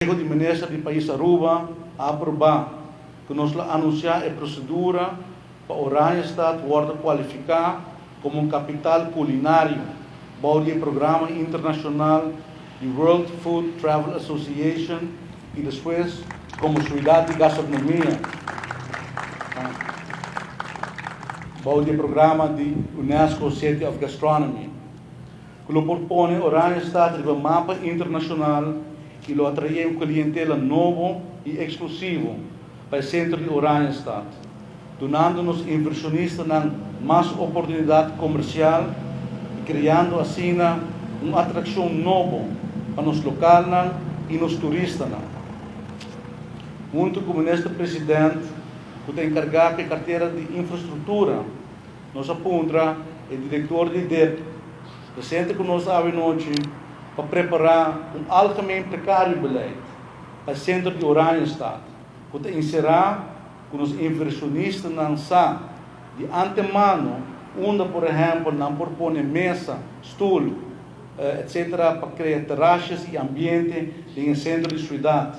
Conseho di Minister di Pais Aruba a aproba cu nos lo anuncia e procedura pa Oranjestad wordo cualifica como un capital culinario bou di e programa internacional di World Food Travel Association y despues como ciudad di gastronomia bou di e programa di UNESCO City of Gastronomy, cu lo por pone Oranjestad riba mapa internacional y lo atrae un clientela nobo y exclusivo pa e centro di Oranjestad, dunando nos inversionistanan mas oportunidad comercial y creando asina un atraccion nobo pa nos localnan y nos turistanan. Hunto cu Minister President, cu ta encarga cu e cartera di infrastructura, nos a puntra e director di dip, presente cu nos awe nochi, pa prepara un algemeen precariobeleid pa e centro di Oranjestad, cu ta encera cu nos inversionistanan sa di antemano unda por ehempel nan por pone mesa, stoel, etc. Pa crea terrasjes y ambiente den e centro di ciudad,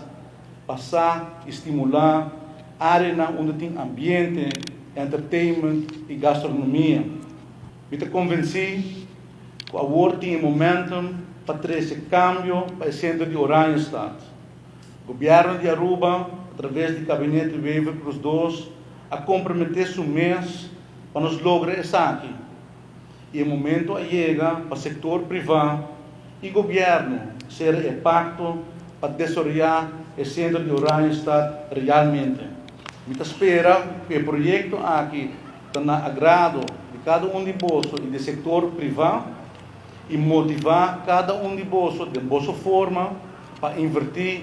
pa sa y stimula areanan unda tin ambiente, entertainment y gastronomia. Mi ta convenci cu awor tin e momentum pa trece cambio pa e centro di Oranjestad. Gobierno di Aruba, a traves di Gabinete Wever-Croes 2, a compromete su mes pa nos logra esaki. Y e momento a yega pa sector priva y gobierno cera e pacto pa desaroya e centro di Oranjestad realmente. Mi ta spera cu e proyecto aki ta na agrado di cada un di boso y di sector priva y motiva cada un di boso den boso forma pa inverti.